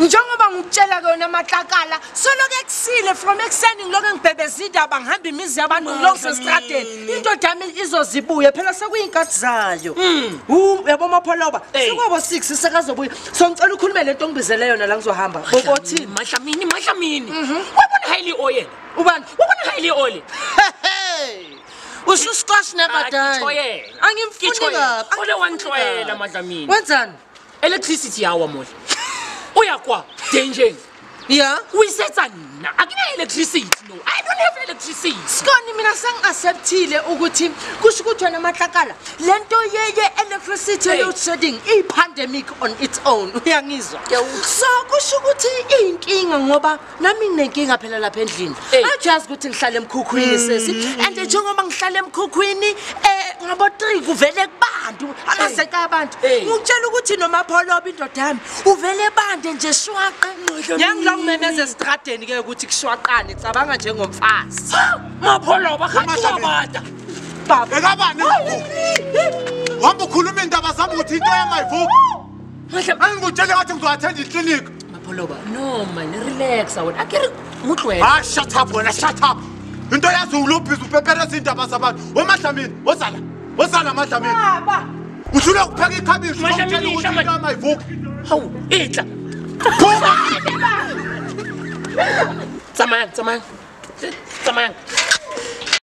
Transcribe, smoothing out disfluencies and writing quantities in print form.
Njengoba ngikutshela ke wena Matlakala, soloke ekusile from ekuseni ngiloke ngibhebeza indaba ngihamba imizi yabantu ngilokhu sesitradeni. Indoda yami izozibuya phela sekuyinkathi zayo. Uyabo Mapholoba, sekwabo 6 sekazobuya. So ngicela ukhulume lento ongibizele yona la ngizohamba. Bobothini? Madlamini, Madlamini. Wabona highly oil. Ubani? Wabona highly oil. Ususquash never die. Angimfuni kabi. Ole wantlwela Madlamini. Wenzani? Electricity yawa mola. Uyakwa danger. Yeah. Uyisetsa nna. Akuna electricity no. I don't have electricity. Skoni mina sengi-acceptile ukuthi kusho ukuthi wena Matlakala lento ye electricity load shedding i pandemic on its own. Uyangizwa? So kusho ukuthi iyinkinga ngoba nami nginenkinga phela lapha endlini. Ajazi ukuthi ngihlala emkhukhwini sesi. And njengoba ngihlala emkhukhwini ngabo 3 kuvele kubantu amaseka abantu. Ngikutshela ukuthi noMapholoba indoda yami uvele bande nje shwaqe. Ngiyangilongimemeza esitradeni ke ukuthi kushwaqane cabanga njengomfazi. Mapholoba khathi baba. Ekabani? Hamba ukhuluma indaba zami ukuthi into yamayivuka. Angikutshele ngathi ngizoattend iclinic. Mapholoba, no man, relax wena. Akere ngutlwela. Ah, shut up wena, shut up. Into yazi ulubhiza upepereza indaba zabantu. WeMadlamini, wozala. Wozala Madlamini. Baba. Uhlule ukupheka ikhabishi ngokutshela ukuthi into yamayivuka. Hawu, itla. Phuma. Tsamayang, tsamayang. Tsamayang.